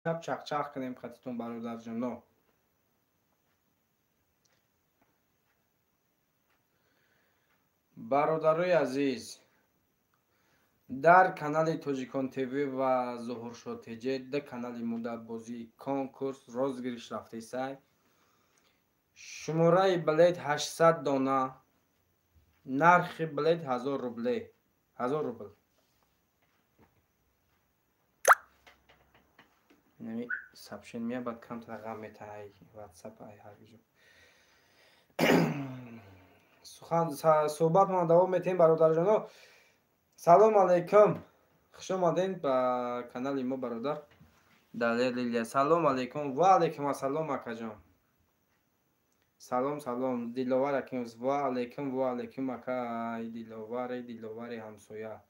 Чап чақчақ кунем хатитон, бародарҷоно. Бародарои азиз, дар канали Тоҷикон ТВ ва Зуҳуршо ТЖ, ду канали мо дар бозии конкурс розыгрыш рафтесай. Шумораи билет 800 дона, нархи билет 1000 рубле, 1000 рубл. Инами сообщение меяд, баъд камтар ғам метаҳай ватсап ай ҳар ҷо. Сухан суҳбатмон давом метиҳем, бародарҷоно. Салом алейкум, хуш омадед ба канали мо, бародар Далер Лилия. Салом алейкум. Ва алейкум ассалом, акаҷон. Салом, салом, Диловар аким. Ва алейкум, ва алейкум, акай Диловари, Диловари ҳамсоя.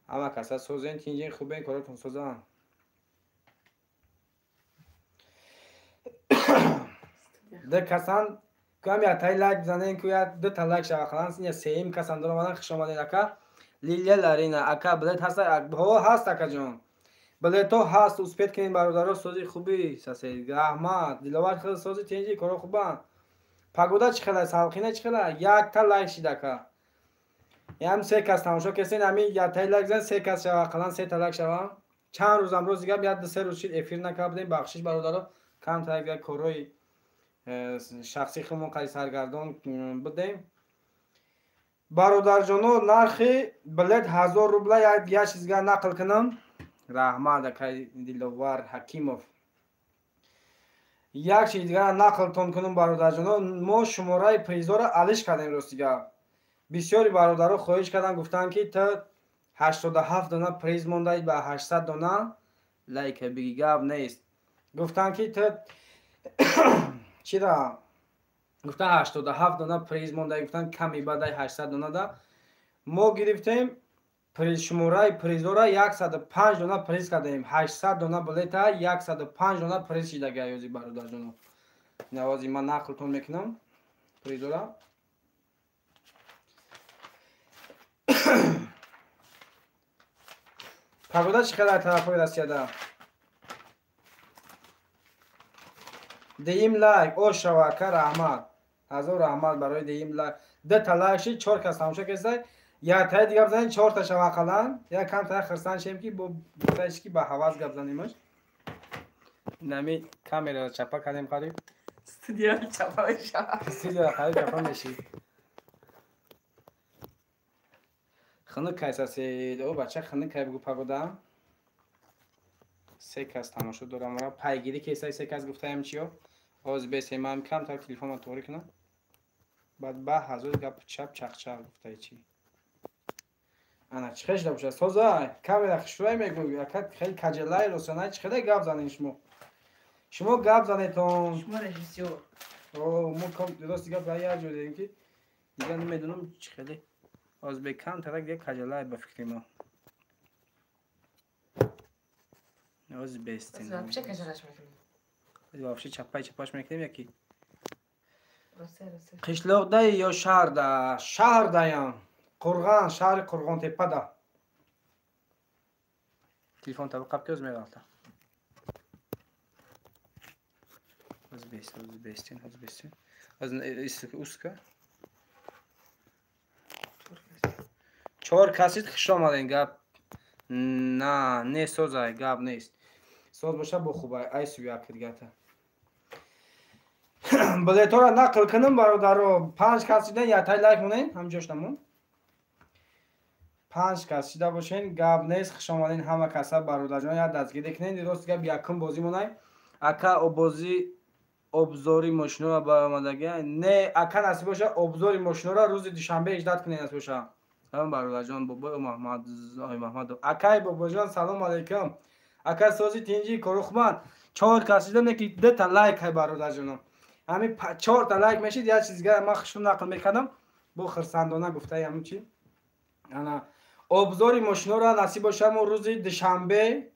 Ҳама каса созен, тинҷин, хубен, коротон созан. Ду касан кам ятай лайк бизанен, ку я ду та лайк шава қалан, я сеюм касан дор омадан. Хуш омадед, ака Лилия Ларина. Ака, билет ҳаст? Ҳо, ҳаст, акаҷон, билетҳо ҳаст, успеть кунед, бародаро. Сози хуби сасе, раҳмат, Диловар. Хел сози, тинҷи, коро хубанд. Погода чӣ хела, салқина чӣ хела? Якта лайк шид, ака. Ям се кас тамошо кесен, ҳамин ятай лайк зан, се кас шава қалан, се та лайк шава. Чанд рӯзам рози гап, як ду се рӯз шид эфир накарда будем. Бахшиш, бародаро, камтар як корҳои шахсии худмон қади саргардон будем. Бародарҷоно, нархи билет 1000 рубла. Як чизга нақл кунам. Раҳмат, акай Диловар Ҳакимов. Як чиз дигар нақлтон кунам, бародарҷоно. Мо шумораи призҳоро алиш кардем. Рости гап, бисёри бародаро хоҳиш карданд, гуфтанд, ки ту 87 дона приз мондаи, ба 800 дона лайка биги, гап нест. Гуфтанд, ки ту чира гуфтан, 87 дона приз монда, гуфтан, ками бадай 800 дона да. Мо гирифтем приз, шумораи призҳоро 105 дона приз кардем. 800 дона билета 105 дона приз шидага ёзи, бародарҷоно. Навози ман нақлтон мекунам призҳоро. Погода чӣ қадар тарафҳои Россияда? Деим лайк ошава, ака, раҳмат, ҳазор раҳмат барои деим лайк. Ду та лайк шид, чор кас тамошо кесай. Яктаи дига бизанед, чорта шава ақаллан. Як камтар хирсанд шем, ки бо гуфтаиш, ки ба ҳавас гап занемаш. Инами камераро чапа кардем қариб. Студия чапа мешавад. Студияро қариб чапа мешид. Хунук кайсасед, о бача, хунук кай, бугу погода. Се кас тамошо дорам, пайгирӣ кесай, се кас гуфтаям чиё. Ҳозир бесе, ман камтар телефонро тоғрӣ кунам, баъд ба ҳазор гап чап чақчақ гуфтаи чӣ. Ана чӣ хел шуда бошад? Соза, камера хушрӯй мегӯ, ака, хеле каҷалай росана. Чӣ хеле гап занед шумо? Шумо гап занедтон. Шумо режиссёр. Мо рости гап як ҷо дидем, ки дигар намедонам чӣ хеле. Ҳозир бе, камтарак дига каҷалай ба фикри мо. Ҳозир бестем. Вообще каҷалаш мекунем. Вообще чапай чапаш мекунем яки. Қишлоқдаи ё шаҳрда? Шаҳрдаям, Қурған, шаҳри Қурғонтепада. Телефон таба қаб ки, оз меғалта. Оз бест, оз бестин, оз бестин, оз уска. Чор касид, хуш омадем. Гап на не созай, гап нест, соз боша бо хубай. Ай суяк дигата билетҳоро нақл кунам, бародаро. Панҷ кас шидан, яктай лайк монед, ҳамҷоштамон панҷ кас шида бошен, гап нест. Хуш омаден ҳама каса, бародарҷон, як дастгирӣ кунед. Рост гап, якум бозӣ монай, ака. Бозӣ обзори мошинора баромадагӣ не, ака, насиб боша, обзори мошинора рӯзи душанбе иждат кунед, насиб боша. Салом, бародарҷон, бобои Маҳмадов, акай бобоҷон, салом алейкум, ака, сози, тинҷи, корухманд. Чор кас шида, ки дута лайк ҳай, бародарҷоно. Ҳамин чорта лайк мешид, як чиз дигар ман хушум нақл мекардам бо хирсандона гуфтаи ҳамин чи. Ана обзори мошинора, насиб боша, мо рӯзи душанбе,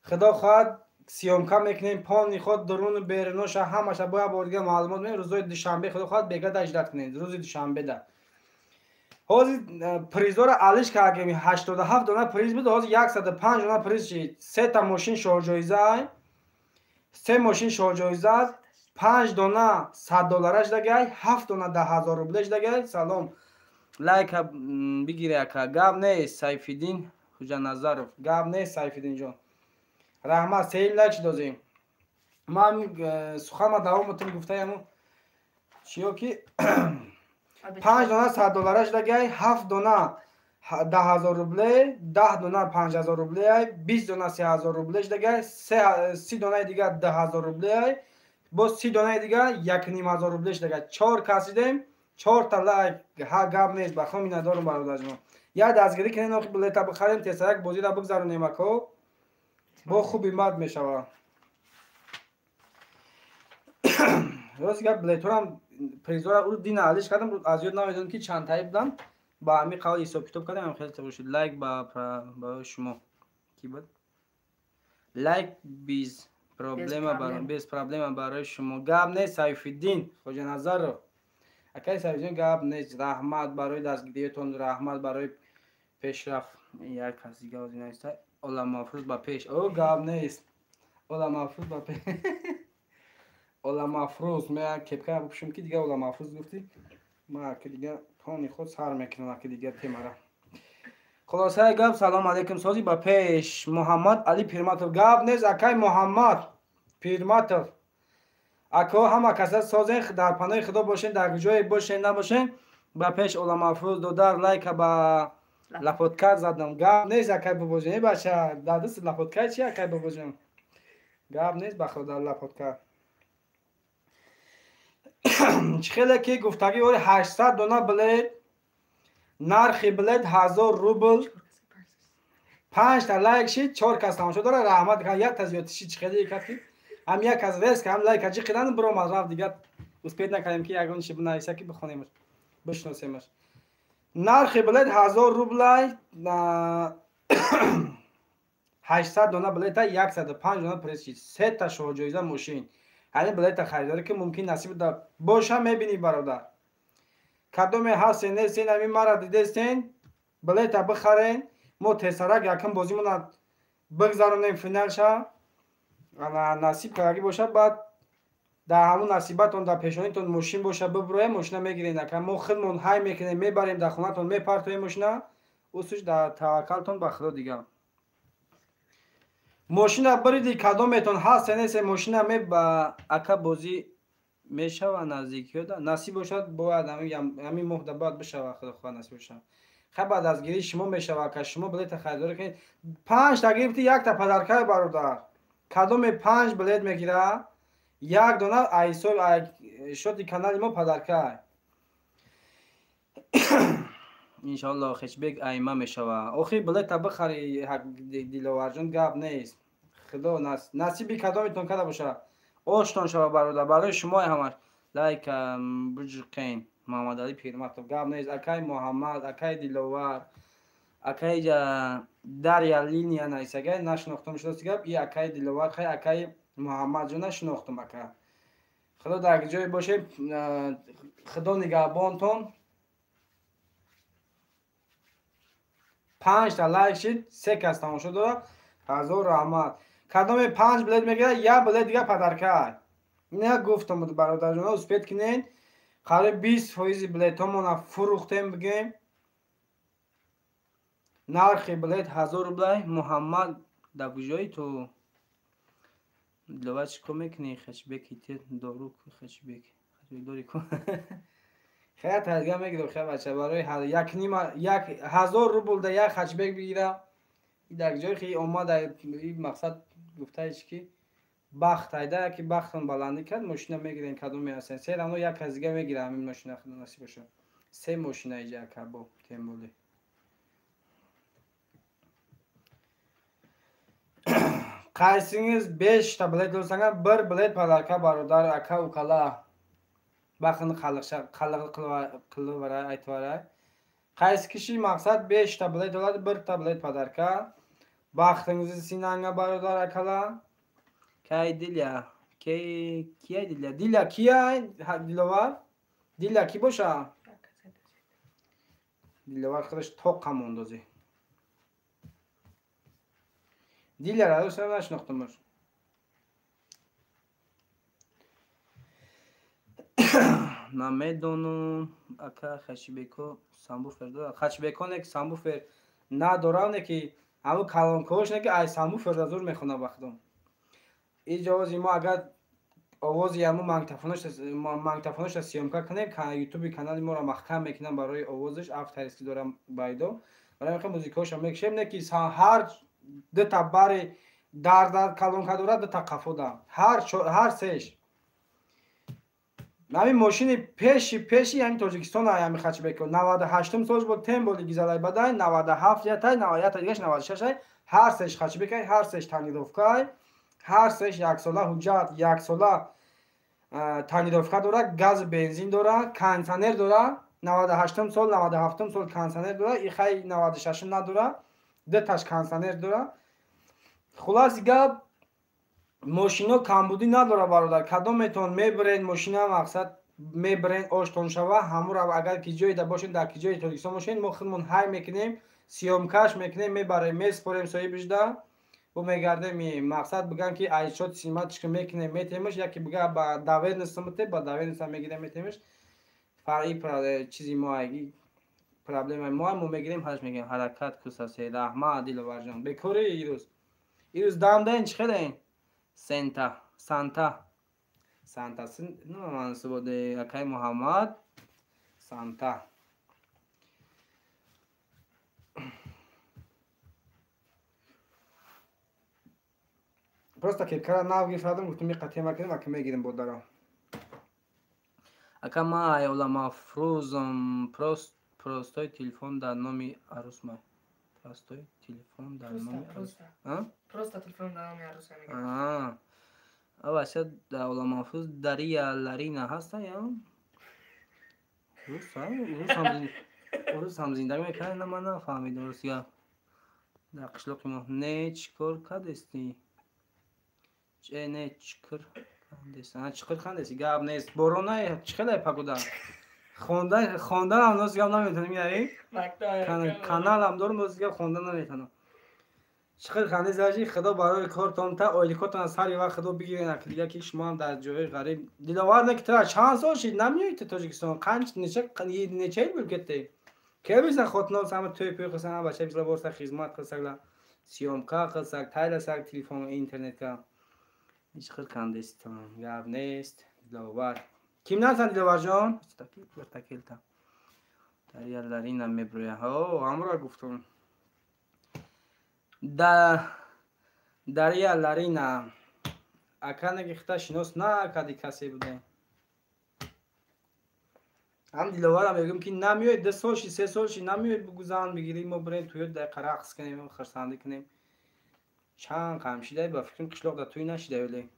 худо хоҳад, съёмка мекунем. Пони худ, дуруну беруноша, ҳамаша бояд бор дига маълумот мекунем. Рӯзои душанбе, худо хоҳад, бегада иждат кунед, рӯзи душанбеда. Ҳозир призҳоро алиш кардем. 87 дона приз буд, ҳозир 105 дона приз шид. Сета мошин шоҳҷоиза. Се мошин шоҳҷоиза, 5 дона 100 доллара шудагай, 7 дона 10,000 рубле шудагай. Салом. Лайка бигире ака. Гап нест Сайфиддин Хуҷаназаров. Гап нест Сайфиддин ҷон. Раҳмат, сеюм лайк шудозем. Ман суханма давом мутум гуфтаяму чиё ки 5 дона 100 доллара шудагай, 7 дона 10,000 рубле, 10 дона 5,000 рубле, 20 дона 3,000 рубле шудагай, 30 донаи дигар 2,000 рубле, боз 30 донаи дигар 1,500 рубле шудагай. 4 кас дидем, 4 та лайк, ҳа гап нест, ба хом миннатдорум бародарҷон. Як дастгирӣ кунем, охи билета бихарем, тезтарак бозиро бигзаронем ако. Бо хуби мад мешава. Рост гап билеторам призора ӯ дина алиш кардам, аз ёд намедонам ки чандтаи будам. Ба ҳамин қавл ҳисоб китоб кардам, ҳам хеле тағйир шуд. Лайк ба шумо. Ки буд? Лайк без проблема, без проблема барои шумо. Гап нест Сайфиддин Хоҷаназаров. Акай Сайфиддин гап нест. Раҳмат барои дастгириятон, раҳмат барои пешрафт. Як кас дига озӣ нависта. Оламафрӯз ба пеш. О, гап нест. Оламафрӯз ба пеш. Оламафрӯз, ман кепка бипӯшам ки дига Оламафрӯз гуфтӣ. Ман ки дига тони худ сар мекунам ки дига темара. Хулосаи гап, салом алейкум, сози ба пеш. Муҳаммад Али Пирматов. Гап нест акай Муҳаммад Пирматов. Ако ҳама каса созен, дар паноҳи Худо бошен, дар ҷое бошен, набошен, ба пеш Оламафрӯз додар лайка ба лапоткар задам. Гап нест акай бобоҷон. Э бача, дар даст лапоткар чи акай бобоҷон? Гап нест ба худо лапоткар. Чӣ хеле ки гуфтагӣ ори 800 дона билет, нархи билет 1000 рубл, 5 та лайк шид, 4 кас тамошо дора, раҳмат, як та зиёд шид, чӣ хеле кард ки ҳам як кас резка, ҳам лайка ҷиқидан биромад рафт, дигар успед накардем ки ягон чи бинависа ки бихонемаш, бишносемаш. Нархи билет 1000 рублай, 800 дона билета, 105 дона пресс шид, 3 та шоҳҷоиза мошин. Ҳамин билета харидорӣ ки мумкин насиб боша мебинӣ бародар. Кадоме ҳастен нестен, ҳамин мара дидестен, билета бихарен, мо тезтарак якум бозимона бигзаронем финалша. Насиб кардагӣ боша, баъд дар ҳамун насибатон дар пешонитон мошин боша, бибуроем, мошина мегирем. Ака мо худмон ҳай мекунем, мебарем дар хонатон, мепартоем мошина, усуш дар таваккалтон ба Худо дигар. Мошина бириди кадометон ҳаст несе мошина ме ба ака бозӣ мешава наздикиёда насиб бошад, бояд ҳамин моҳда бояд бишава, Худо хоҳад насиб бошад. Хай баъд аз гирии шумо мешава, ака шумо билета харидорӣ кунед. 5 та гирифти, 1 та падаркай бародар. Кадоме 5 билет мегира, 1 дона айсо шоти канали мо падаркай. Иншоаллоҳ хешбек айма мешава. Охи билета бихари Диловарҷон, гап нест. Худо насиби кадометон када боша. Оштон шава бародар, барои шумо ҳамаш. Лайк биҷиқен Муҳаммадали Пирматов. Гап нест акай Муҳаммад, акай Диловар, акай Дарья Линия нависагай, нашинохтум шудост гап. И акай Диловар, хай акай Муҳаммадҷон нашинохтум ака. Худо дар ҷое боше, Худо нигаҳбонтон. 5 та лайк шид, 3 кас тамошо дора. 1000 раҳмат. Кадоме 5 билет мегирад, 1 билет дига падаркай. Ина гуфтам бародарҷонҳо, успед кунед. Қариб 20% билетҳомона фурӯхтем бигем. Нархи билет 1000 рублай. Муҳаммад, дар куҷои ту? Диловар чӣ кор мекунӣ? Хешбеки те дору ку хешбек. Хешбек дори ку? Хеле таҷриба мегирам, хеле бача, барои 1000 рубл да як хачбек бигира. И дар ҷое ки омада, и мақсад гуфтаиш ки бахт айда, ки бахтон баландӣ кард, мошина мегирен кадоме ҳастен. Се равно як кас дига мегира ҳамин мошина, Худо насиб боша. 3 мошина иҷа кабо темболи. Қайсиңиз 5 та билет olsаңар, 1 билет падарка бародар, ака укала. Бахтini qallig'i qilib varay, aytib varay. Qaysi kishi maqsad 5 ta bilet oladi, 1 ta bilet padarka. Baxtingizni sinanga barodar akalar. Kay Dilya, kay kiya Dilya? Dilya kiya Dilovar? Dilya ki боша? Диловар худаш тоқ ҳамондозӣ. Диляра дӯст нашинохтамаш. Намедонам, ака хачбеко самбуфер дорад. Хачбеко не ки самбуфер надорам, не ки ҳамун калонкаҳош не ки ай самбуфер да зур мехонад ба худом. Иҷо овози мо агар овози ҳамун магнитофоноша съёмка кунем, ютуби канали моро маҳкам мекунам барои овозаш, авторский дорам байдо. Барои ҳамин музикаҳоша мекушем, не ки ҳар дута бари дар калонка дорад, дута қафо да. Ҳар сеш. Ҳамин мошини пеши ҳамин Тоҷикистон ҳамин хачбеко 98 солш буд, тем боли гизалай бадай, 97 ятай, 91 дигаш 96 ҳар сеш хачбекай, ҳар сеш тонировкай, ҳар сеш яксола ҳуҷҷат, яксола тонировка дорад, газ бензин дорад, кондиционер дорад, 98 сол, 97 сол кондиционер дорад, ихай 96 надорад, дуташ кондиционер дорад. Хулоси гап, мошино камбудӣ надорад, бародар. Кадометон мебаред мошина, мақсад мебаред оштон шава, ҳамуро агар ки ҷойда бошед, дар ки ҷои Тоҷикистон бошед, мо худмон ҳай мекунем, съёмкаш мекунем, мебарем, меспорем соҳибишда, бо мегардем, мақсад биган ки айчот симатишка мекунем, метемаш, яке бига ба доверенность мете, ба доверенность мегирем, метемаш. Фарқи чизи мо айги проблемаи мо, мо мегирем, ҳаш мегирем. Ҳаракат кусасе, раҳмат Диловарҷон. Бекори ирӯз. Ирӯз дамдаин чӣ хелен? Сента, Санта. Санта, мансубоде акай Муҳаммад Санта. Просто кепкара нав гирифтам, гуфтам ми қатема кунем, ака мегирем бодаро. Ака ма айола мафрузам, простой телефон дар номи арусмай. Простой телефон дар номи арус. А? Просто телефон дар номи арус мегирам. А. Авася дар ола мафруз Дария Ларина ҳаста я? Рус, рус ҳам зиндагӣ мекунад, на ман нафаҳмидам русия. Дар қишлоқи мо не чӣ кор кардести? Че не чикр кандеси? А чикр кандеси? Гап нест. Борона чӣ хеле пагода? Хонданам рост гап наметонам, яъне каналам дорам, рост гап хондан наметонам. Чикр кандеси ажи худо барои кортон та ойликотон сари вақт худо бигирен, аки дига ки шумо ҳам дар ҷои ғариб. Диловар не ки тра чанд сол шид намеои ту Тоҷикистон? Қанч неча ил буд кетте? Ке бизан хотинон сама тӯй пӯй қилсан, бача бизла борса хизмат қилсакла, съёмка қилсак, тайласак телефон интернетка. Чикр кандестон гап нест. Диловар кимнасан Диловарҷон? Такилта. Дария Ларина меброя. Ҳо, ҳамро гуфтум. Дария Ларина. Ака неги хита шинос накарди касе буде. Ҳам Диловарам мегӯм ки намеоед, 2 сол ши, 3 сол ши намеоед, бугу зан бигирӣ, мо бирем тӯё дақа рақс кунем, хурсандӣ кунем. Чанд қам шидай, ба фикрам қишлоқ дар тӯй нашидай вале.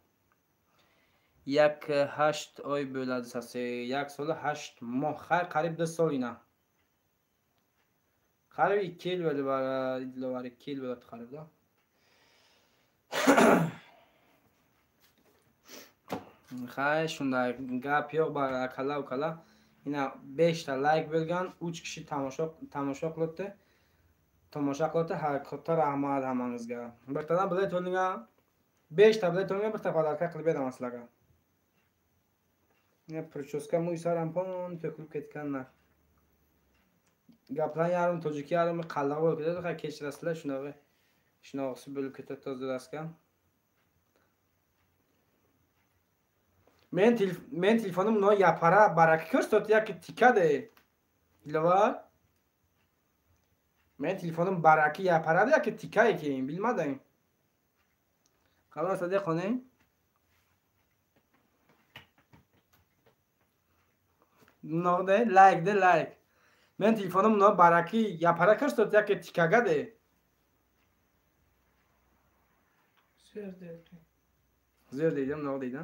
1-8 ой бӯлад сасе, 1 сола 8 моҳ, хайр қариб 2 сол ина. Қариб 2 ил бӯлад, Диловар 2 ил бӯлад қариб да. Хай шундай гап yo'q бар акала укала. Ина 5 та лайк bo'lgan, 3 kishi tomosha qilibdi. Tomosha qilibdi. Ha, katta rahmat hammangizga. Birtadan bilet olingan, 5 ta bilet olingan, birta podarka qilib beraman sizlarga. Ina прическа мӯй сарам пон to'kilib ketganlar. Gaplar yarim tojik, yarim qalliq bo'lib ketadi. Ha, kechirasizlar, shunog'isi bo'lib ketadi tozalaska. Men telefonim no yapara baraka ko'rsatdi yoki tikadi. Dilovar? Men telefonim baraki yaparadi yoki tika ekan, bilmadim. Qalon sadiq xonim. Nog'da like de like. Men telefonim no baraki yapara ko'rsatdi yoki tikagadi. Zo'r deydi. Zo'r deydi, nog' deydi.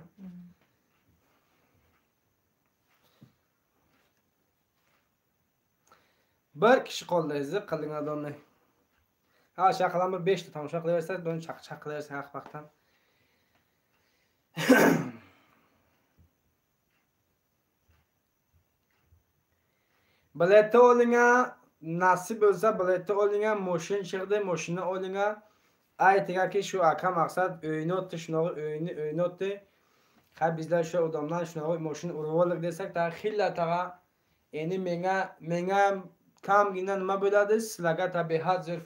Bir kishi qoldi, ziq qiling odamni. Ha, shaqalan bir 5 ta tomosha qilaversa, buni chaq-chaq qilaversa haq vaqtdan. Biletni olinga, nasib bo'lsa biletni olinga, moshin chiqdi, moshinni olinga. Aytingaki shu aka maqsad o'yini o'tdi, shunog'i o'yini o'tdi. Хай bizlar shu odamlar shunaqa mashina urib oldik desak, xilla tag'a endi menga kamgina nima bo'ladi, sizlarga tabiat zo'r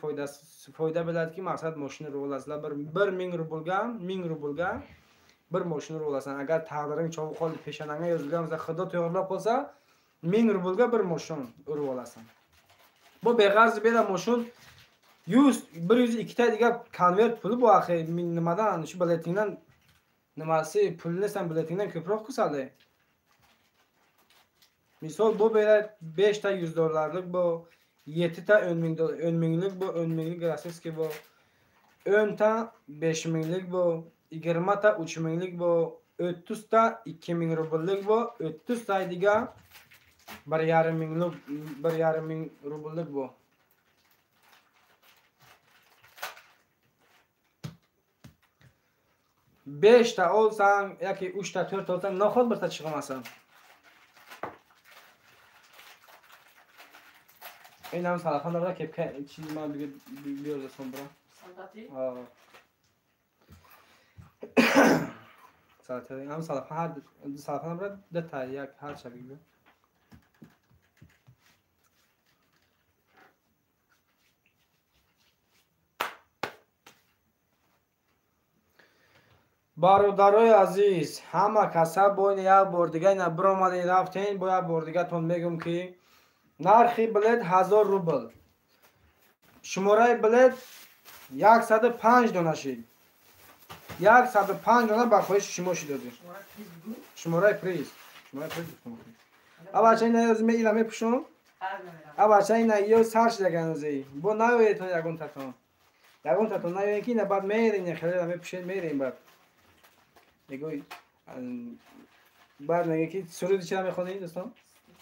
foyda bo'ladiki, maqsad mashina urib olasizlar. 1000 rublga, 1000 rublga bir mashina urib olasan. Agar taqdiring chovib qoldi, peshonangga yozilgan bo'lsa, Xudo to'g'rilab qolsa, 1000 rublga bir mashina urib olasan. Bu beg'arz bera mashina 100 102 ta degan konvert puli bu axir nimadan, shu biletingdan nimasi pulni sen biletingdan ko'proq qilsadi. Misol bu bera 5 ta 100 dollarlik bu, 7 ta 10 ming dollar, 10 minglik bu, 10 minglik rossiyskiy bu, 10 ta 5 minglik bu, 20 ta 3 minglik bu, 30 ta 2 ming rubllik bu, 30 ta degan 1,5 minglik, 1,5 ming rubllik bu. 5 ta olsang yoki 3 ta 4 ta olsang noxud birta chiqmasin. Inam salafan kepka ichi man biyorda so'mbra. Saldati? Ha. Salafan ham salafan har salafan bra deta yak har shabi. Бародарои азиз, ҳама каса боин як бор дига ина биромадем рафтем, бо як бор дигатон мегӯм ки нархи билет 1000 рубл. Шумораи билет 105 дона шид. 105 дона ба хоҳиши шумо шид додем. Шумораи приз. Шумораи приз гуфтам. Абача ина ёз ме ила мепӯшам. Абача ина ё сар шидаган ӯзи. Бо наёедтон ягон татон. Ягон татон наёед ки ина баъд мерем, хеле мепӯшем, мерем баъд. Мегӯй баъд мегӯй ки суруди чиро мехонӣ дӯстон?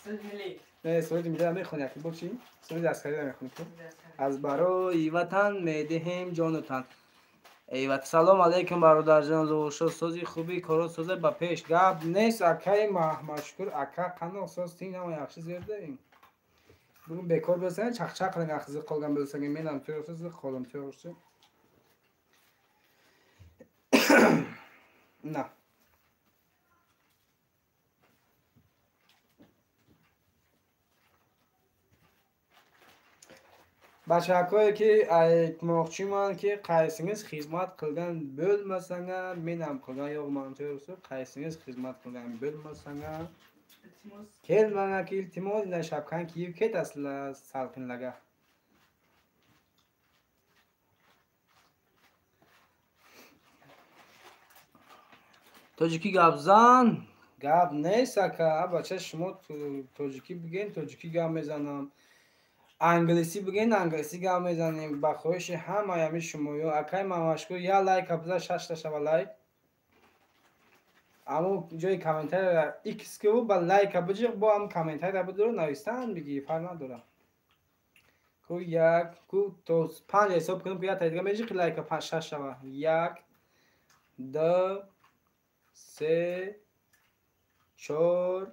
Суруди миллӣ. Не, суруди миллиро мехонӣ, аки бо чӣ? Суруди аскариро мехонӣ ку? Аз барои ватан медиҳем ҷону тан. Эй ватан. Салом алейкум бародарҷон, зуҳуршо сози хуби коро созе ба пеш. Гап нест акаи Маҳмадшукур, ака қандоқ соз тин ҳама яхши зер дорем. Бугун бекор bo'lsang, chaqchaq qiling, axir ziq qolgan bo'lsang, men ham to'g'risi ziq qoldim, to'g'risi. Na. Бачакое ки aytmoqchiman ки qaysingiz xizmat qilgan bo'lmasanglar, men ham qilgan yo'qman, to'g'risi, qaysingiz xizmat qilgan bo'lmasanglar, kelmanglar ki iltimos, ina shapkani kiyib ketasizlar salqinlarga. Тоҷикӣ гап зан, гап нест ака, бача шумо тоҷикӣ бигӯен, тоҷикӣ гап мезанам. Англисӣ бигӯен, англисӣ гап мезанем. Ба хоҳиши ҳамаи ҳамин шумоё, акаи Маҳмадшукур, як лайк бизан, 6 та шава лайк. Аммо ҷои комментария X ки ба лайка биҷиқ, бо ҳам комментария бидуро навистан бигӣ, фарқ надорад. Ку як, ку то 5 ҳисоб кунем, ку як та дига меҷиқи лайка 5 6 шава. 1 2 3 4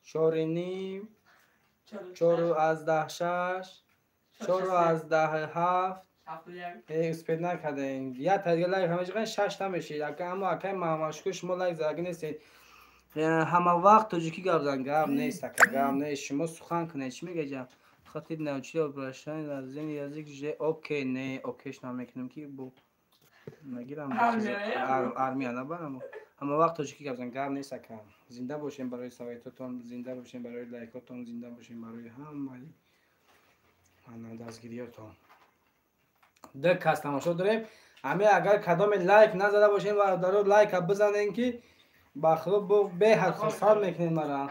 4.5 4.6 4.7 успед накардем. Як та дига лайк ҳама 6 та мешид. Ака аммо акаи Маҳмадшукур шумо лайк задаги нестед. Ҳама вақт тоҷикӣ гап зан, гап нест ака, гап нест. Шумо сухан кунед, чӣ мегӯед? Хотир научили обращение на земи язык же окей, не окейш намекунем ки бо нагирам армия набарам. Ҳама вақт тоҷикӣ гап зан, гап нест ака. Зинда бошем барои советотон, зинда бошем барои лайкотон, зинда бошем барои ҳамаи дастгириётон. Ду кас тамошо дорем. Ҳаме агар кадоме лайк назада бошем, бародаро лайка бизанем ки ба худо бо беҳад хурсанд мекунем мара.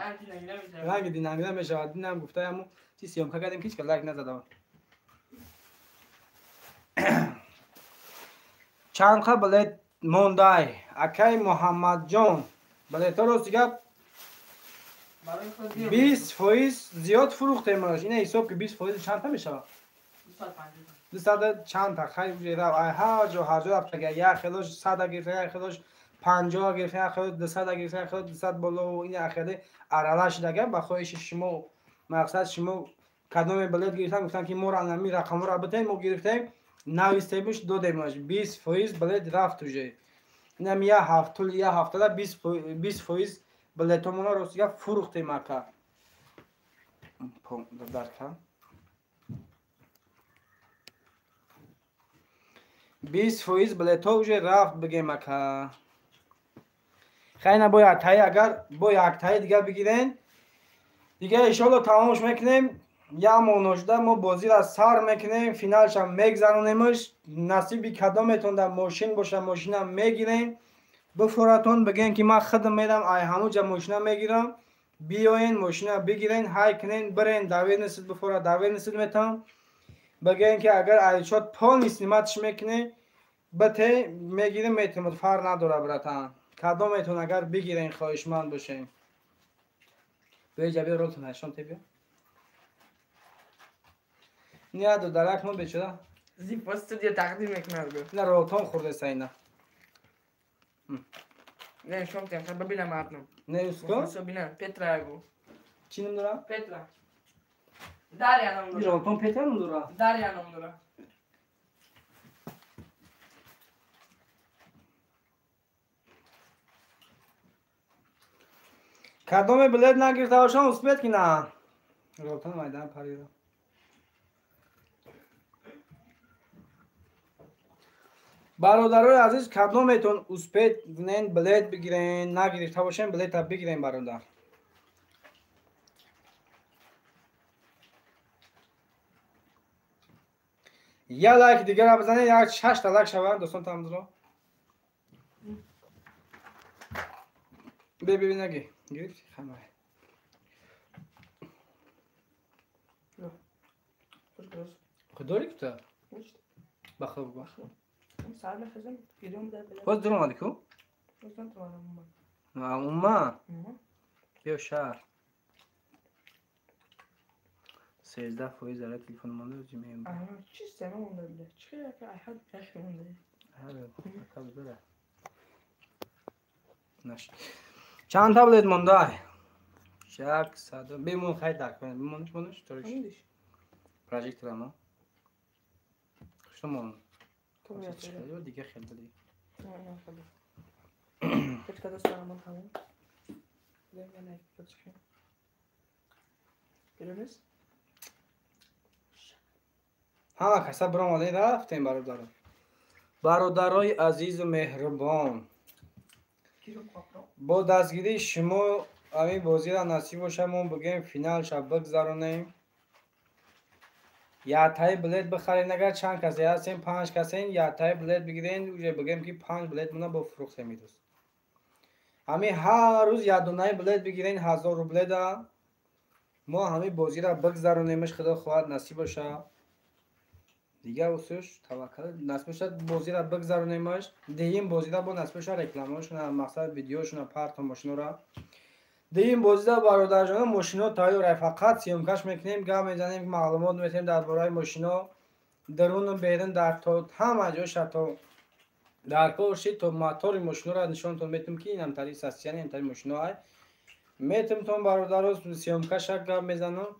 Ранги динамира мешавад. Динам гуфтаи ҳамо чи съёмка кардем ки ҳеч кас лайк назада. Чанд қа билет мондай? Акаи Муҳаммадҷон, билетҳо рости гап 20% зиёд фурӯхтем. Ина ҳисоб ки 20% чанд та мешавад? 200 чанд та. Хай ҳар ҷо ҳар ҷо рафта, як хелош 100 гирифта, як хелош 50 гирифта, як хелош 200 гирифта, як хелош 200 боло. Ин хеле арала шудага. Ба хоҳиши шумо, мақсад шумо кадоме билет гирифтан, гуфтан ки моро ҳамин рақамҳоро битем, мо гирифтем, навистемуш, додемаш. 20% билет рафт уже. Инам я ҳафтул я ҳафтада 20% билетомона рости гап фурӯхтем ака. Дарка. 20% билетҳо уже рафт бигем ака. Хайна бо яктаи агар бо яктаи дига бигирен, дига иншоалло тамомш мекунем. Як моҳ ношуда мо бозиро сар мекунем, финалшам мегзаронемш. Насиби кадометон дар мошин боша, мошина мегирем. Бифоратон бигем ки ман худам мерам, ай ҳамуҷа мошина мегирам. Биёен мошина бигирен, ҳай кунен, бирен, доверенность бифора, доверенность метам. Бигем ки агар айчот полный сниматш мекунем, бите мегирем, метавонад, фарқ надора братан. Кадометон агар бигирен, хоҳишманд бошем. Биё биё ролтон нишон те биё. Не ду дарак мо бечора. Зипо студия тақдим мекунад гу. На ролтон хурдеса ина. Не нишон тем, ха бибинам мардум. Не уско? Бинам, Петра гу. Чӣ ном дора? Петра. Дарья ном дора. Ролтон Петра ном дора? Дарья ном дора. Кадоме билет нагирифта бошам, успеть ки на. Ролтон майдан парида. Бародарои азиз, кадометон успеть кунен билет бигирен, нагирифта бошем, билета бигирен бародар. Я лайк дигара бизанед, як шашта лайк шаванд, дӯстон тамдро. Бе бе наги. Гирифти хамай. Худори кута? Бахо бу. Сар мехезем, гирём дар билет. Боз дур омадӣ ку? Боз натавонам. Умма? Биё шаҳр. 13% дар телефон монда ӯзи меем. Чӣ система монда билет? Чӣ яка айҳад яхи монда? Ҳа, бара. Наш. Чанд таблет монда? Шак, сад. Бимон хай дар кун. Бимонш монш ториш. Прожектора мо. Хушто мон. Дига хел бади. Ҳама каса биромадем рафтем бародаро. Бародарои азизу меҳрубон, бо дастгирии шумо ҳамин бозиро насиб боша, мо бигем финалша бигзаронем. Яктаи билет бихаред, агар чанд касе ҳастем, панҷ касен, яктаи билет бигирен, уже бигем ки панҷ билет мона бо фурӯхтем имрӯз. Ҳамин ҳар рӯз якдонаи билет бигирен, 1000 рубледа мо ҳамин бозиро бигзаронемш, худо хоҳад насиб боша. Дигар усуш таваккал насиб боша, бозиро бигзаронемш. Деюм бозида бо насиб боша рекламаошона, мақсад видеошона, парто мошинора. Деюм бозида бародарҷонон мошино тайёр, фақат съёмкаш мекунем, гап мезанем, маълумот метем дар бораи мошино, даруну берун, дар то ҳама ҷоша то дар кор шид, то мотори мошинора нишонтон метем ки инам тари састиян, инам тари мошино ай. Метемтон бародаро, съёмкаша гап мезанам.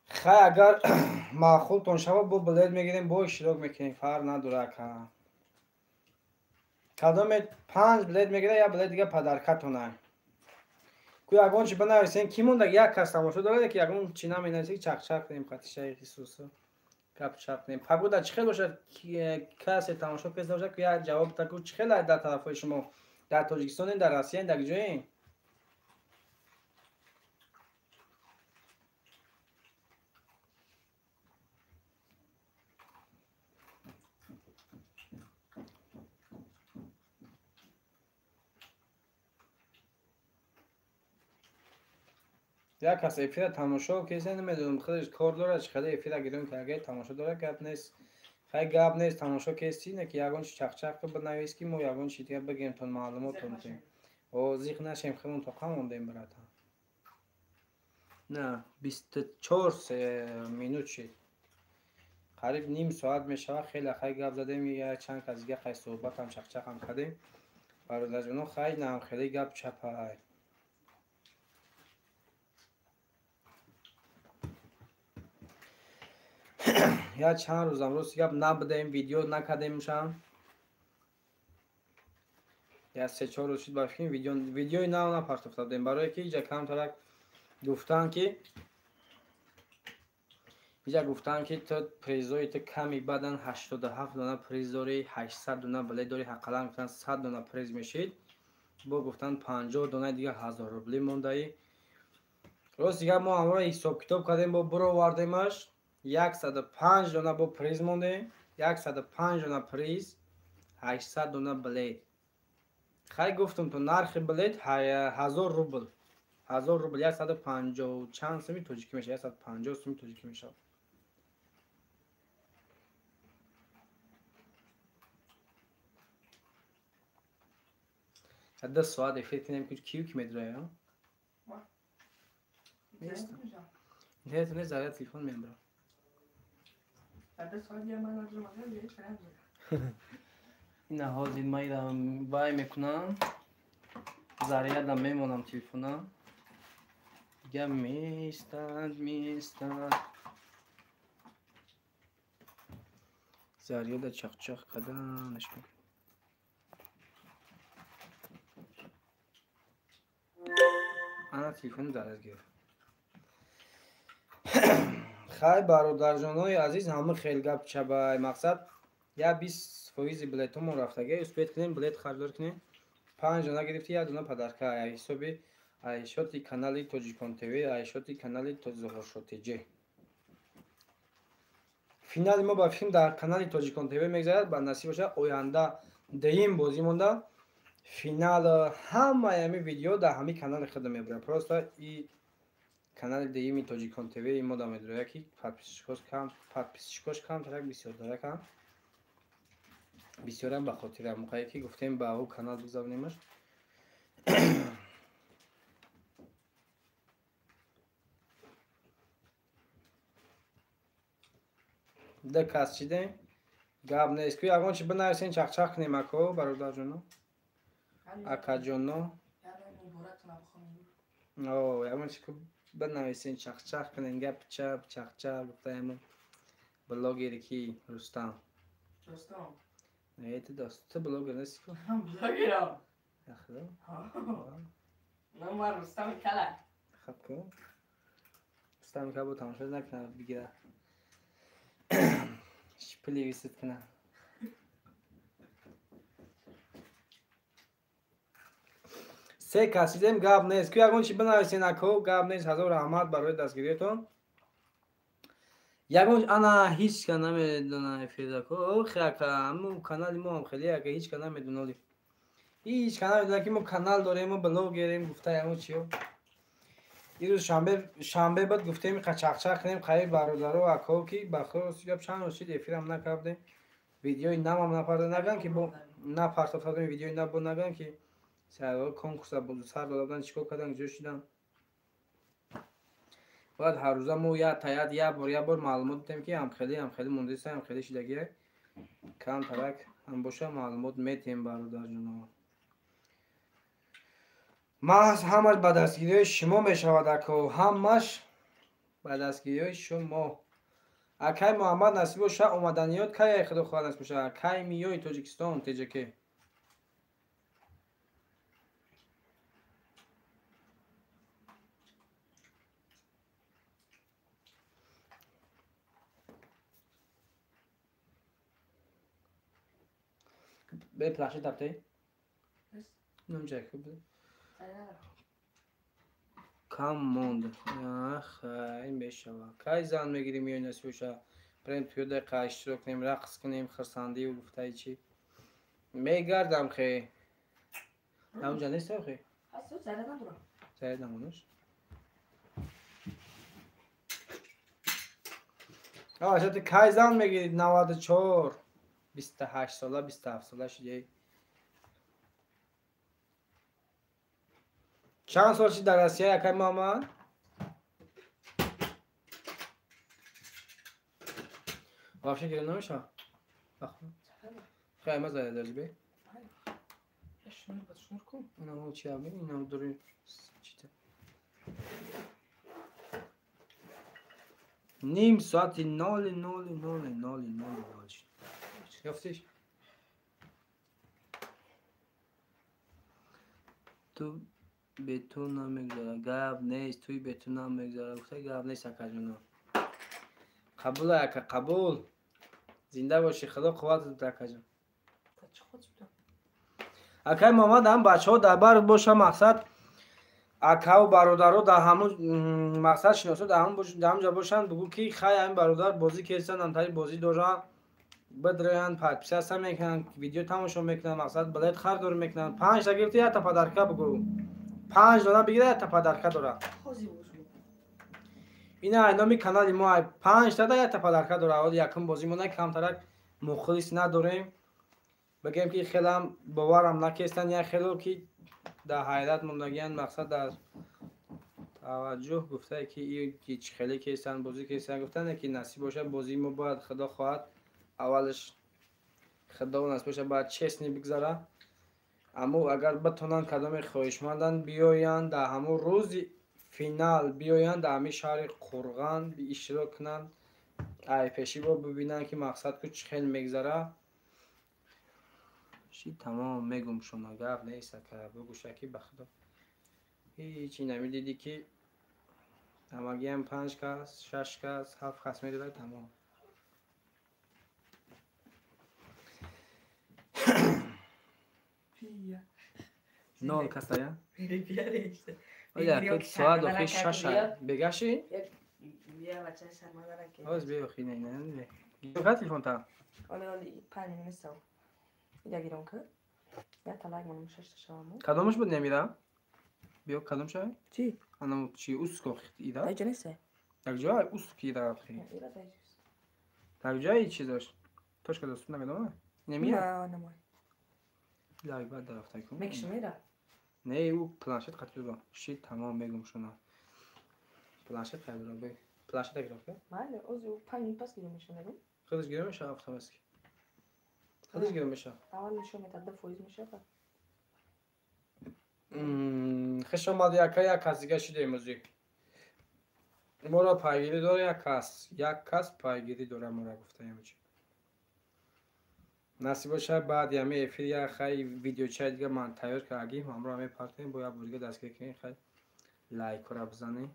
Хай агар маъқултон шава, бо билет мегирем, бо иштирок мекунем, фарқ надора ака. Кадоме 5 билет мегирад, як билет дига падаркатон ай. Ку ягон чи бинависем, ки монда як кас тамошо дорад, ки ягон чи наменависем, чақчақ кунем, қатишаи хисусу гап чақ кунем. Пагода чӣ хел бошад, касе тамошо кеста бошад, ку як ҷавоб та ку чӣ хел дар тарафҳои шумо, дар Тоҷикистонем, дар Россияем, дар ҷоем? Як кас эфира тамошо кеса, намедонам худаш кор дорад, чӣ хеле эфира гирён карда, тамошо дорад, гап нест. Хай гап нест, тамошо кести, не ки ягон чи чақчақ бинавис, ки мо ягон чи дига бигем тон маълумотон тем. О, зиқ нашем, хелон тоқа мондем, братан. На, 24 минут шид. Қариб ним соат мешавад, хеле хай гап задем, як чанд кас дига хай суҳбатам чақчақам кардем. Бародарҷонон, хай нам хеле гап чапай. Я чанд рӯзам рости гап набудаем, видео накардемшам. Я 3-4 рӯз шуд ба фикрам видеои нав напартофта будем, барое ки иҷа камтарак гуфтанд ки ту призои ту ками бадан 87 дона приз дорӣ, 800 дона билет дорӣ, ҳаққалан гуфтанд 100 дона приз мешид. Бо гуфтанд 50 донаи дигар 1000 рубли мондаӣ. Рост дигар мо ҳамро ҳисоб-китоб кардем, бо буровардемаш 105 дона бо приз мондем, 105 дона приз, 800 дона билет. Хай гуфтум то нархи билет 1000 рубл. 1000 рубл 150 чанд суми тоҷикӣ мешавад, 150 суми тоҷикӣ мешавад. Ду соат эфир кунем, ки кию ки медроя? Нест. Интернет нест, заряд телефон мебарам. Ина ҳозир ман ира вай мекунам, зарядам мемонам телефона. Дига меистад, меистад. Заряда чақчақ карданаш мекунам. Ана телефони заряд гирифт. Хай бародарҷонои азиз, ҳама хел гап чабай. Мақсад я 20% билетҳомон рафтагӣ, успед кунем, билет харидор кунем. 5 дона гирифти, 1 дона подарка. Ай ҳисоби айшоти канали Тоҷикон ТВ, айшоти канали Зуҳуршо ТЖ. Финали мо ба филм дар канали Тоҷикон ТВ мегзарад. Ба насиб бошад, оянда деюм бозӣ монда. Финал ҳамаи ҳами видео дар ҳамин канали худам мебарам. Просто и канали деюми Тоҷикон ТВ мо да медрояд, ки подписчикош камтарак бисёртаракам. Бисёрам ба хотири ҳамоқае ки гуфтем ба ӯ канал бигзаронемаш. Ду кас чидем, гап нест. Ку ягон чи бинависем, чақчақ кунем ако, бародарҷоно, акаҷоно. Ягон чи бинависем, чақчақ кунем, гап чап чақчақ гуфтаемо. Блогери ки Рустам. Рустам. Не, ту дост, ту блогер нести ку? Блогерам. Ахло. Ну, ман Рустами кала. Хаб ку? Рустами кала бо тамошо накунад, бигира. Шпили висит кунад. Се кас дидем, гап нест. Ку ягон чи бинависен ако, гап нест. Ҳазор раҳмат барои дастгириятон. Ягон ана ҳеҷ ка намедона эфирдако. Охи ака, ҳамун канали мо ҳам хеле ака ҳеҷ ка намедоноли. Ҳеҷ ка намедона ки мо канал дорем, мо блогерем, гуфта ягон чиё. Ирӯз шанбе буд, гуфтем чақчақ кунем қайи бародаро акао, ки ба худо гап чанд рӯз шид эфирам накардем. Видеои навам напарда наган ки бо напартофтадем видеои нав бо наган ки сар конкурса сар дода будан, чикор кардан, ҷо шидан. Бояд ҳар рӯза мо я таят я бор маълумот дидем ки ҳамхелӣ ҳамхелӣ мондеса, ҳамхелӣ шидагие. Камтарак ҳам боша маълумот метем бародарҷоно. Маҳз ҳамаш ба дастгириҳои шумо мешавад ако, ҳамаш ба дастгириҳои шумо. Акай Муҳаммад насиб боша, омаданиёт кай ай худо хоҳад насиб боша, кай миёи Тоҷикистон ТЖК. Бе плаши тапте? Номҷай хуб. Кам монд. Ах, ин мешава. Кай зан мегирим ё насиб боша? Прем туё дақиқа иштирок кунем, рақс кунем, хурсандию гуфтаи чи. Мегардам хе. Ҳамҷа нест хе? Ҳаст, заряд надорам. Заряд намонаш? Шати кай зан мегирид? 94, 28 сола, 27 сола шудей. Чанд сол шид дар Россия, акай Муҳаммад? Вообще гирифта намешавад? Хай, ма заряд дорӣ бе? Инам чи аби? Инам дори чита. Ним соати 0:00:00:00. Ёфтиш? Ту бе ту намегзара. Гап нест, туи бе ту намегзара. Гуфта гап нест, акаҷоно. Қабул ака, қабул. Зинда бошӣ, худо қувватат диҳад, акаҷон. Акай Муҳаммад, ҳам бачаҳо дар бар боша, мақсад акаву бародаро дар ҳамун мақсад шиносо дар ҳамун ҷо бошанд, бугӯ ки хай ҳамин бародар бозӣ кестанд, ҳамтари бозӣ доранд, бидроянд, подписаться мекунанд, видео тамошо мекунанд, мақсад билет хардор мекунанд. Панҷта гирифта, якта подарка бугӯ. Панҷ дона бигира, якта подарка дора. Ина ай номи канали мо ай панҷтада якта подарка дора. Ҳоли якум бозӣ мо на камтарак мухлис надорем. Бигем ки хелам боварам накестанд, як хело ки дар ҳайрат мондагиянд, мақсад дар таваҷҷӯҳ гуфтае ки и чӣ хеле кестанд, бозӣ кестанд, гуфтанд ки насиб бошад бозии мо бояд худо хоҳад аввалаш худо насиб бошад бояд честни бигзара. Аммо агар битонанд кадоме хоҳишманданд биёянд дар ҳамон рӯзи финал биёянд дар ҳамин шаҳри Қурған иштирок кунанд, ай пеши бо бибинанд ки мақсад ку чӣ хел мегзара. Ши тамом мегум шумо гап нест ака, бугӯша ки ба худо ҳеҷ намедидӣ ки ҳамагиам панҷ кас, шаш кас, ҳафт кас медодад тамом. Нол кас ая? Соат охи шаш бегаши? Оз бе охи не не. Гирифта телефон та? Кадомаш буд намира? Биё кадом шай? Чӣ? Анам чи уск охи ида? Даҷа нест? Як ҷой уск ида охи. Так ҷой чи дошт? Точка доступ намедонам? Намира? На, намой. Лай бад дарафта кун. Мекишам ира? Не, ӯ планшет қатъ буда. Ши тамом мегум шуна. Планшет қай буда? Бе. Планшет гирифта? Майли, ози ӯ 5 минут пас гирифта мешавад, мегум. Худаш гирифта мешавад автоматски. Худаш гирифта мешавад. Аввал нишон медиҳад, 2% мешавад. Хуш омадӣ ака, як кас дига шидаем озӣ. Моро пайгирӣ дора як кас. Як кас пайгирӣ дора моро гуфтаем чи. Насиб бошад баъди ҳамин эфир як хай видеочаи дига ман тайёр кардагим, ҳамроҳ мепартоем, бо як бор дига дастгирӣ кунем, хай лайкҳоро бизанем.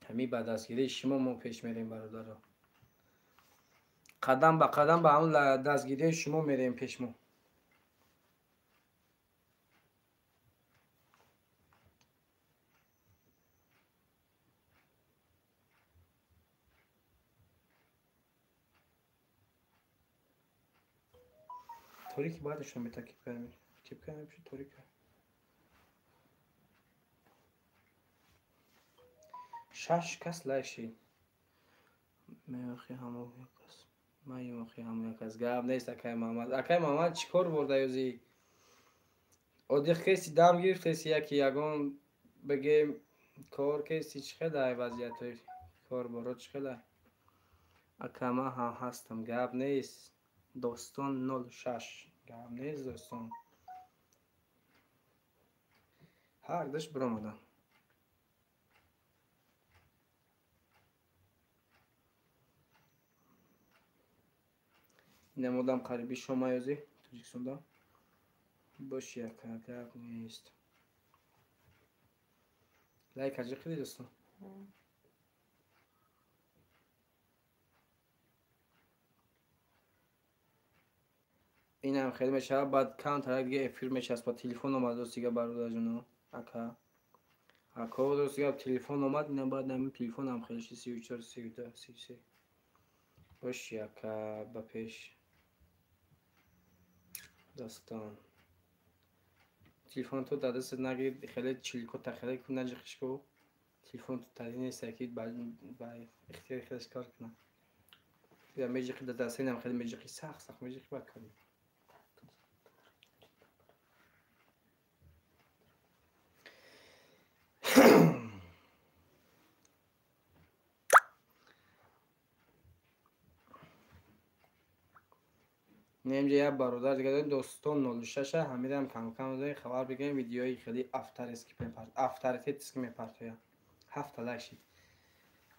Ҳамин ба дастгирии шумо мо пеш мерем, бародаро. Қадам ба қадам ба ҳамон дастгирии шумо мерем пеш мо. Торики бояд нишон медиҳад кипками. Кипками пиши торика. Шаш кас лайк шид. Меохи ҳамо як кас. Меохи ҳамо як кас. Гап нест акай Муҳаммад. Акай Муҳаммад чӣ кор бурда ёзи? Одиқ кеси дам гирифтеси яки ягон бигем кор кеси чӣ хелай вазъиятҳои кор боро чӣ хелай? Ака ман ҳам ҳастам. Гап нест. Достон 06. Гап нест достон. Ҳар даш биромадам. Инам одам қариби шома ёзи Тоҷикистонда. Боши ака, гап нест. Лайк аҷи қиди достон. Инам хеле мешавад, баъд камтарак дига эфир мечаспад. Телефон омад дӯст дига бародарҷоно. Ака. Ако дӯст дига телефон омад, инам баъд ҳамин телефонам хеле шид 34, 32, 33. Боши ака, ба пеш. Достон. Телефон ту дар дастат нагир, хеле чилкота хеле ку наҷиқиш ку. Телефон ту тари нест, ки ба ихтиёри хелеш кор кунад. Я меҷиқи дар даста инам хеле меҷиқи, сахт сахт меҷиқи бад кор мекунад. Немҷа як бародар дига дорем, достон 06, ҳамирам кам-кам дорем, хабар бигирем, видеои хеле авторитетски мепартояд. Ҳафта лайк шид.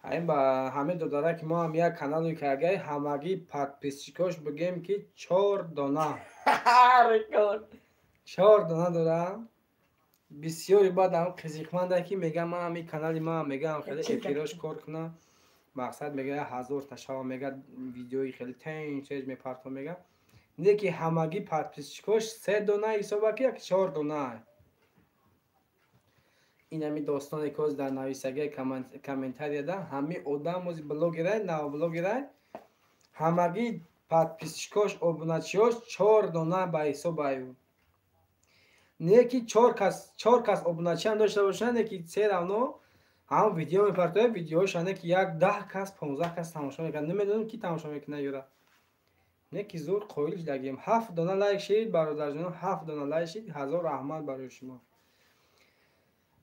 Ҳамин ба ҳамин додаре ки мо ҳам як канале кардагай, ҳамагӣ подписчикош бигем ки 4 дона. Рекорд. 4 дона дорам. Бисёри баъд ҳам қизиқманда ки мегам ман ҳамин канали ман мегам хеле эфирош кор кунам. Мақсад мега 1000 та шава мега видеои хеле тенч тенч мепартом мега. Не ки ҳамагӣ подписчикош 3 дона ҳисоба ки як 4 дона. Ин ҳами достоне ки ҳозир дар нависагии комментарияда ҳами одам ҳозир блогерай, навблогерай, ҳамагӣ подписчикош, обуначиёш 4 дона ба ҳисобай. Не ки 4 кас обуначиам дошта бошанд, не ки се равно ҳам видео мепартояд, видеош не ки як 10 кас, 15 кас тамошо мекунад. Намедонам ки тамошо мекунад ёра. Не ки зур қоил шудагем. 7 дона лайк шид, бародарҷонон, 7 дона лайк шид. 1000 раҳмат барои шумо.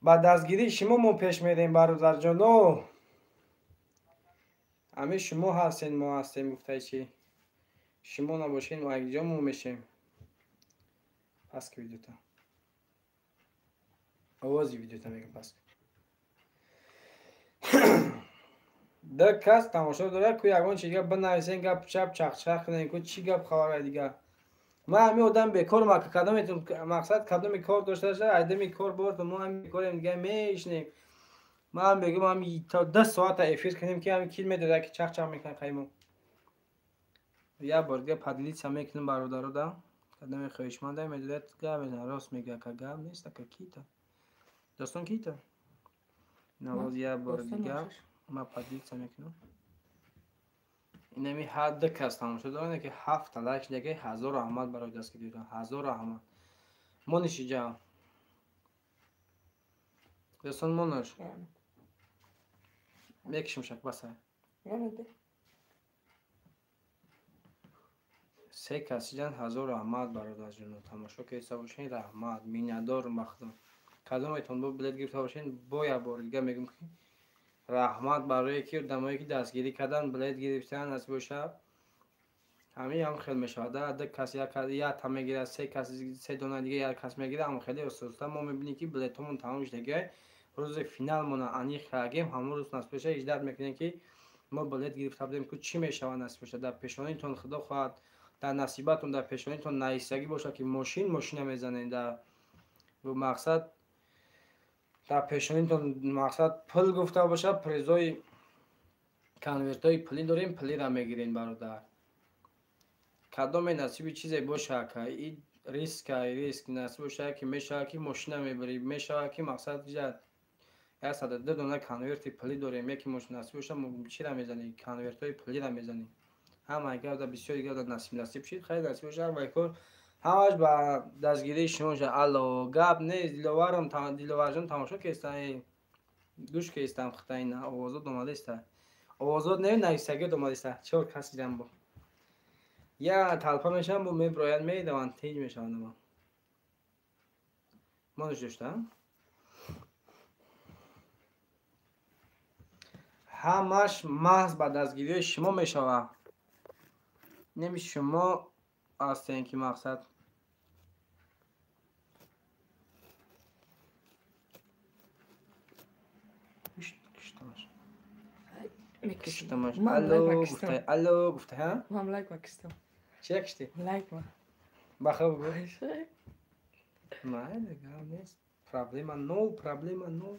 Ба дастгирии шумо мо пеш мерем, бародарҷоно. Ҳамин шумо ҳастен, мо ҳастем, гуфтаи чи. Шумо набошед, мо якҷо мо мешем. Пас ки видеота. Овози видеота мегам пас. 2 кас тамошо дорад, ку ягон чи гап бинависен, гап чап чақчақ кунен, ку чӣ гап хабара дигар. Ман ҳамин одам бекор кадометон мақсад кадоми кор дошта бошад, айдами кор бортон, мо ҳамин бекорем дигар мешинем. Ман мегӯям ҳамин то 10 соата эфир кунем ки ҳамин кил медорад ки чақчақ мекунад қаймо. Як бор дигар поделиться мекунем бародарода. Кадоми хоҳишманда медорад гап мезанад, рост мегӯяд, ка гап нест, ака кита. Достон кита? Навоз як бор дигар ман поделиться мекунам. Инами ҳар 2 кас тамошо доранд ки 7 та лайк шидаги, 1000 раҳмат барои дастгириятон, 1000 раҳмат. Мониш иҷа. Достон монаш. Мекишим шак баса. 3 кас иҷан 1000 раҳмат бародарҷоно. Тамошо киста бошед, раҳмат, миннатдорам ба худо. Кадометон бо билет гирифта бошед, бо як бор дигар мегӯям ки раҳмат барое ки одамое ки дастгирӣ кардан, билет гирифтан, насиб бошад. Ҳамин ҳам хел мешавад. 2 кас як та мегирад, 3 кас 3 дона дига як кас мегирад, ҳам хеле оста-оста мо мебинем ки билетҳомон тамом шудагиай. Рӯзи финалмона аниқ кардем, ҳамон рӯз насиб бошад иҷдат мекунем ки мо билет гирифта будем, ку чӣ мешавад насиб бошад. Дар пешонитон худо хоҳад, дар насибатон, дар пешонитон наистагӣ бошад ки мошин мошина мезанед, дар мақсад дар пешонитон мақсад пул гуфта бошад, призои конвертҳои пулӣ дорем, пулиро мегирем бародар. Кадоме насиби чизе бошад, ка и риска, риск насиб бошад ки мешавад ки мошина мебарӣ, мешавад ки мақсад 102 дона конверти пулӣ дорем, яке мошина насиб бошад, чиро мезанӣ? Конвертҳои пулиро мезанӣ. Ҳамаи гапда бисёри гапда насиб насиб шид, хайр насиб бошад, ҳамаи кор ҳамаш ба дастгирии шумо шад. Алло, гап нест, диловарам, диловарҷон тамошо кестан, гӯш кестам, хитаин овозот омадаиста. Овозот не, нависагиёт омадаиста. 4 кас дидам бо. Я талпа мешавам, бо меброяд, медаванд, тинҷ мешаванд ама. Монаш дошта? Ҳамаш маҳз ба дастгирии шумо мешавад. Неми шумо ҳастем ки мақсад киштамаш. Алло гуфтай, алло гуфтай, ҳа? Ман лайк ма киштам. Чия кишти? Лайк ма. Баха бугу. Майли, гап нест. Проблема нол, проблема нол.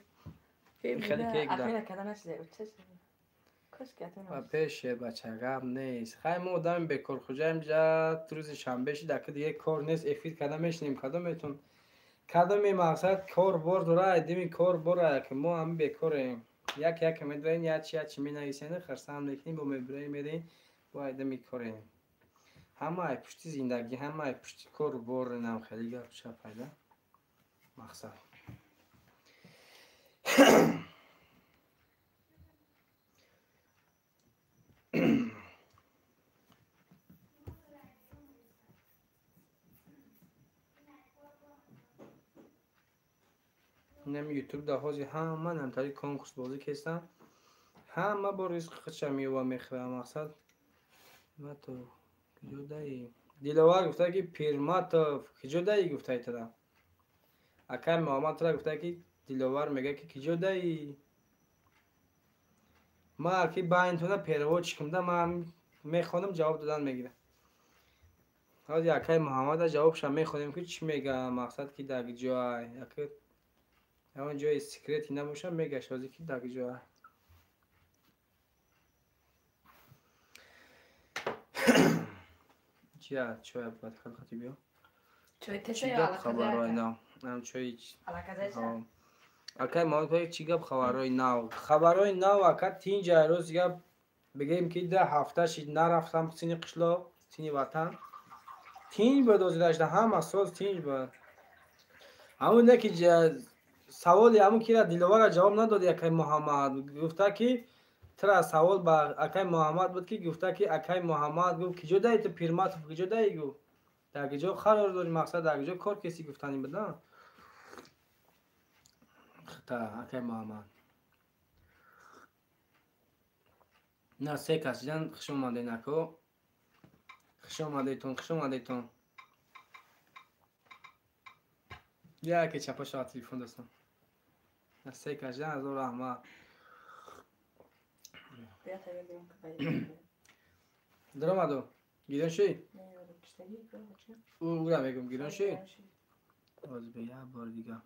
Хеле кек да. Ахира када нашида, уча шида. Ба пеше бача, гап нест. Хай мо одами бекорхуҷаем, ҷа рӯзи шанбе шид, ака диге кор нест, эфир када мешинем, кадометон. Кадоме мақсад кор бор дора, айдими кор бора, ки мо ҳами бекорем. Як як медоем, як чи як чи менависем, хурсанд мекунем, бо мебироем, мерем, бо айдами корем. Ҳама ай пушти зиндагӣ, ҳама ай пушти кор бор, инам хеле гап чап пайда. Мақсад. Инам ютуб да ҳозир ҳама намтари конкурс бозӣ кестам. Ҳама бо ризқи худша меёва мехӯра мақсад. Матов, куҷо даи? Диловар гуфта ки Пирматов, куҷо даи гуфтаи тара? Акай Муҳаммад тара гуфта ки Диловар мега ки куҷо даи? Ма ки байнтона переводчикам да, ман мехонам, ҷавоб додан мегирам. Ҳозир акаи Муҳаммада ҷавобша мехонем, ки чӣ мега, мақсад ки дар ҷоай. Яке ягон ҷои секрети набоша, мегаш ҳозир ки дар ҷоай. Чия чой бояд хати биё? Чой Чӣ теша ё гап алаказай хабарҳои ака? нав? Ам чой. Алаказайша? Акаи Муҳаммад, чӣ гап хабарҳои нав? Хабарҳои нав, ака, тинҷа. Рӯз гап бигем, ки да ҳафта шид нарафтам сини қишлоқ, сини ватан. Тинҷ буд озирашда, ҳама соз тинҷ буд. Ҳамун не ки саволи ҳамун кира Диловара ҷавоб надоди акаи Муҳаммад. Гуфта ки тира савол ба акаи Муҳаммад буд, ки гуфта ки акаи Муҳаммад гуфт, киҷо даи ту, Пирматов киҷо даи, гуфт. Дар киҷо қарор дорӣ, мақсад дар киҷо кор кеси гуфтани буд, а? Та акаи Муҳаммад. На се кас ҷан, хуш омадед, ако. Хуш омадедтон, хуш омадедтон. Яке чапа шава телефон достам. На се кас ҷан, азор раҳмат. Бия та бигирам ки баъд. Даромаду? Гирён ши? Не, ёдам киштагӣ, бача. Ура мегум, гирён ши? Гирён ши. Боз бе як бори дига.